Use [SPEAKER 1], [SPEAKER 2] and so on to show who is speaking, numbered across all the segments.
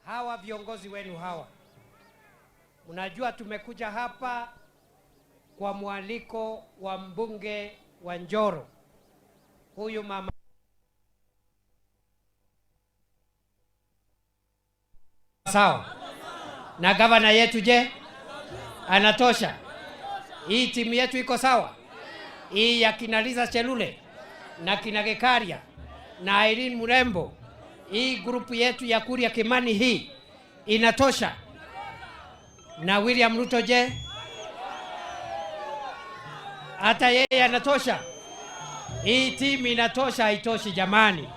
[SPEAKER 1] Hawa viongozi wenu hawa, mnajua tumekuja hapa kwa mwaliko wa mbunge wa Njoro, huyu mama sawa, na gavana yetu. Je, anatosha? Hii timu yetu iko sawa? Hii ya kina Liza Chelule na kina Gekaria na Irene Murembo, hii grupu yetu ya Kuria Kimani hii inatosha? Na William Ruto je, hata yeye anatosha? Hii timu inatosha? Haitoshi jamani?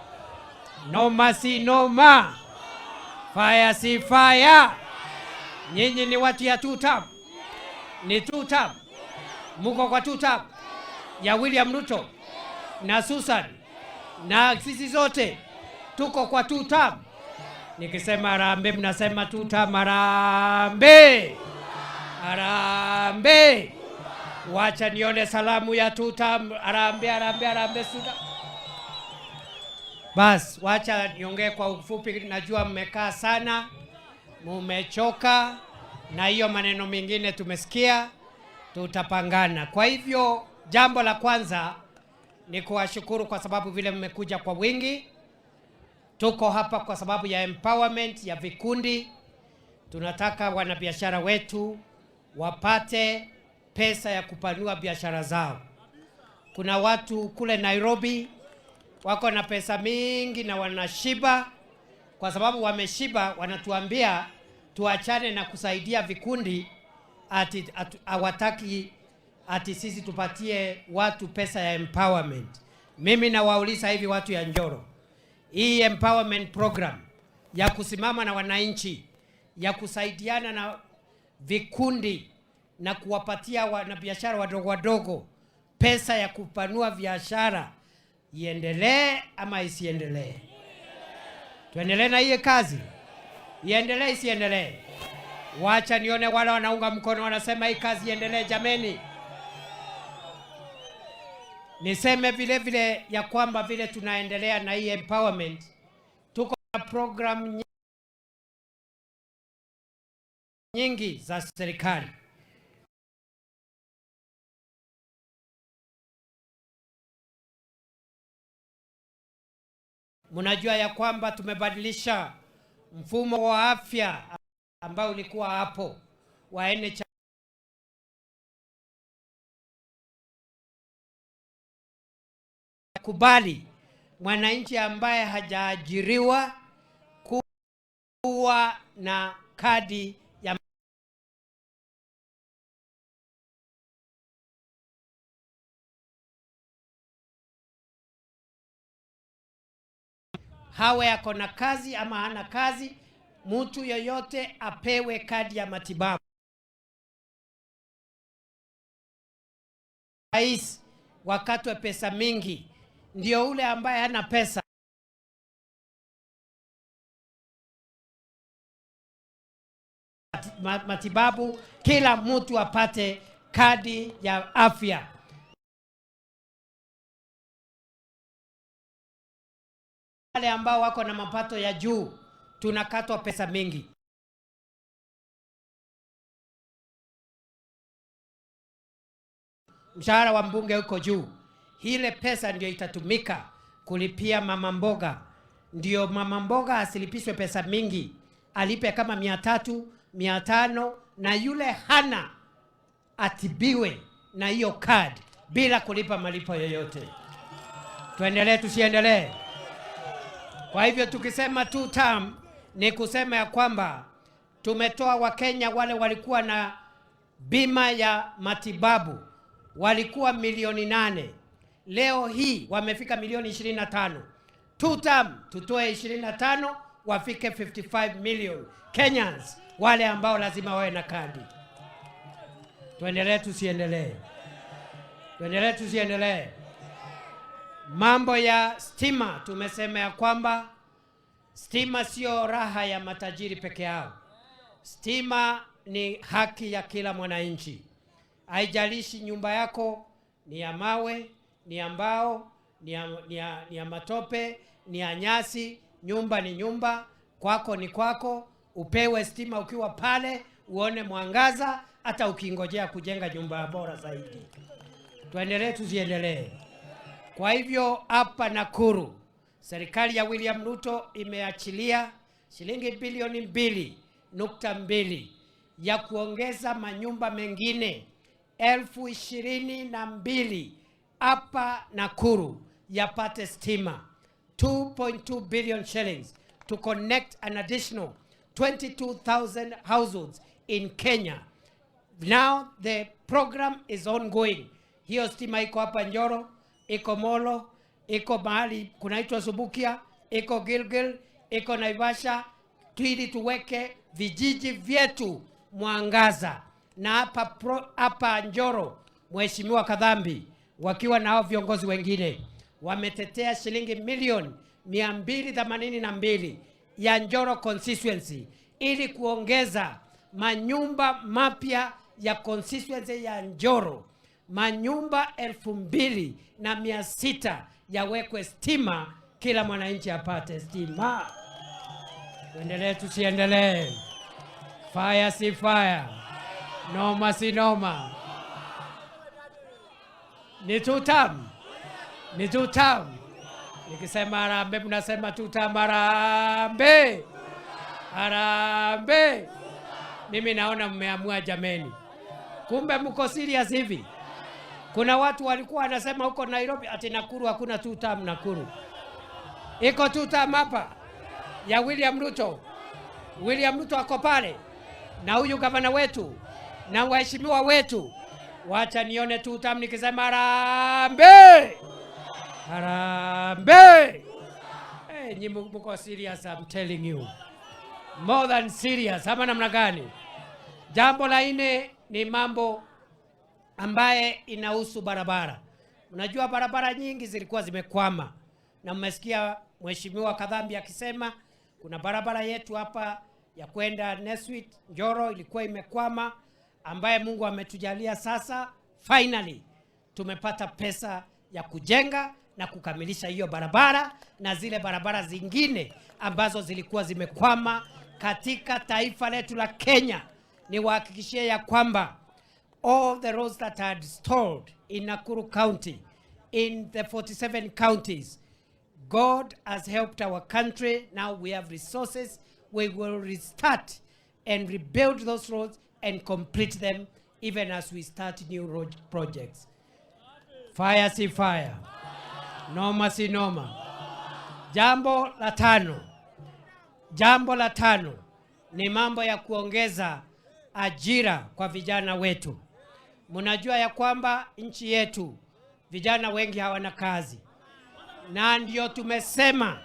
[SPEAKER 1] Noma si noma, fire si fire. Nyinyi ni watu ya two term, ni two term, muko kwa two term ya William Ruto na Susan na sisi zote tuko kwa two term. Nikisema harambee, mnasema two term. Harambee, harambee. Wacha nione salamu ya two term. Harambee, harambee, harambee, two term. Bas, wacha niongee kwa ufupi. Najua mmekaa sana, mumechoka na hiyo maneno mengine tumesikia, tutapangana. Kwa hivyo jambo la kwanza ni kuwashukuru kwa sababu vile mmekuja kwa wingi. Tuko hapa kwa sababu ya empowerment ya vikundi. Tunataka wanabiashara wetu wapate pesa ya kupanua biashara zao. Kuna watu kule Nairobi wako na pesa mingi na wanashiba. Kwa sababu wameshiba, wanatuambia tuachane na kusaidia vikundi, ati hawataki ati sisi tupatie watu pesa ya empowerment. Mimi nawauliza hivi watu ya Njoro, hii empowerment program ya kusimama na wananchi, ya kusaidiana na vikundi na kuwapatia wanabiashara wadogo wadogo pesa ya kupanua biashara iendelee ama isiendelee? Tuendelee na hiyo kazi, iendelee isiendelee? Wacha nione wale wanaunga mkono wanasema hii kazi iendelee. Jameni, niseme vile vile ya kwamba vile tunaendelea na hii empowerment, tuko na program nyingi za serikali. Mnajua ya kwamba tumebadilisha mfumo wa afya ambao ulikuwa hapo wa NHIF. Kubali mwananchi ambaye hajaajiriwa kuwa na kadi ya hawe ako na kazi ama hana kazi, mtu yeyote apewe kadi ya matibabu. Rais wakatwe pesa mingi, ndio ule ambaye hana pesa matibabu, kila mtu apate kadi ya afya. Wale ambao wako na mapato ya juu tunakatwa pesa mingi. Mshahara wa mbunge uko juu, ile pesa ndio itatumika kulipia mama mboga. Ndio mama mboga asilipishwe pesa mingi, alipe kama 300, 500, na yule hana atibiwe na hiyo card bila kulipa malipo yoyote. Tuendelee tusiendelee? Kwa hivyo tukisema two term ni kusema ya kwamba tumetoa Wakenya wale walikuwa na bima ya matibabu walikuwa milioni 8, leo hii wamefika milioni 25. Two term tutoe 25 wafike 55 million Kenyans wale ambao lazima wawe na kadi. Tuendelee tusiendelee? Tuendelee tusiendelee? Mambo ya stima, tumesema ya kwamba stima sio raha ya matajiri peke yao. Stima ni haki ya kila mwananchi. Haijalishi nyumba yako ni ya mawe, ni ya mbao, ni ya matope, ni ya nyasi, nyumba ni nyumba, kwako ni kwako. Upewe stima ukiwa pale, uone mwangaza, hata ukingojea kujenga nyumba bora zaidi. Tuendelee tusiendelee? Kwa hivyo hapa Nakuru, serikali ya William Ruto imeachilia shilingi bilioni 2.2 ya kuongeza manyumba mengine 22,000 hapa Nakuru yapate stima. 2.2 billion shillings to connect an additional 22,000 households in Kenya. Now the program is ongoing. Hiyo stima iko hapa Njoro, iko Molo, iko mahali kunaitwa Subukia, iko Gilgil, iko Naivasha, ili tuweke vijiji vyetu mwangaza. Na hapa Njoro, Mheshimiwa Kathambi wakiwa na hao viongozi wengine wametetea shilingi milioni 282 ya Njoro constituency ili kuongeza manyumba mapya ya constituency ya Njoro, manyumba 2,600 yawekwe stima, kila mwananchi apate stima. Tuendelee tusiendelee? Fire si fire, noma si noma? Ni tutam, ni tutam. Nikisema harambee, mnasema tutam. Harambee, harambee. Mimi naona mmeamua jameni, kumbe mko serious hivi. Kuna watu walikuwa wanasema huko Nairobi ati Nakuru hakuna tutam. Nakuru iko tutam hapa ya William Ruto. William Ruto ako pale na huyu gavana wetu na waheshimiwa wetu. Wacha nione tutam nikisema harambee, harambee. Hey, nyi mko serious, I'm telling you. More than serious, ama namna gani? Jambo la nne ni mambo ambaye inahusu barabara. Unajua barabara nyingi zilikuwa zimekwama, na mmesikia Mheshimiwa Kathambi akisema kuna barabara yetu hapa ya kwenda Nessuit Njoro ilikuwa imekwama, ambaye Mungu ametujalia sasa finally tumepata pesa ya kujenga na kukamilisha hiyo barabara na zile barabara zingine ambazo zilikuwa zimekwama katika taifa letu la Kenya. Niwahakikishie ya kwamba all the roads that had stalled in Nakuru County, in the 47 counties, God has helped our country. Now we have resources. We will restart and rebuild those roads and complete them even as we start new road projects. Fire si fire, noma si noma? Jambo la tano, jambo la tano ni mambo ya kuongeza ajira kwa vijana wetu. Mnajua ya kwamba nchi yetu vijana wengi hawana kazi, na ndio tumesema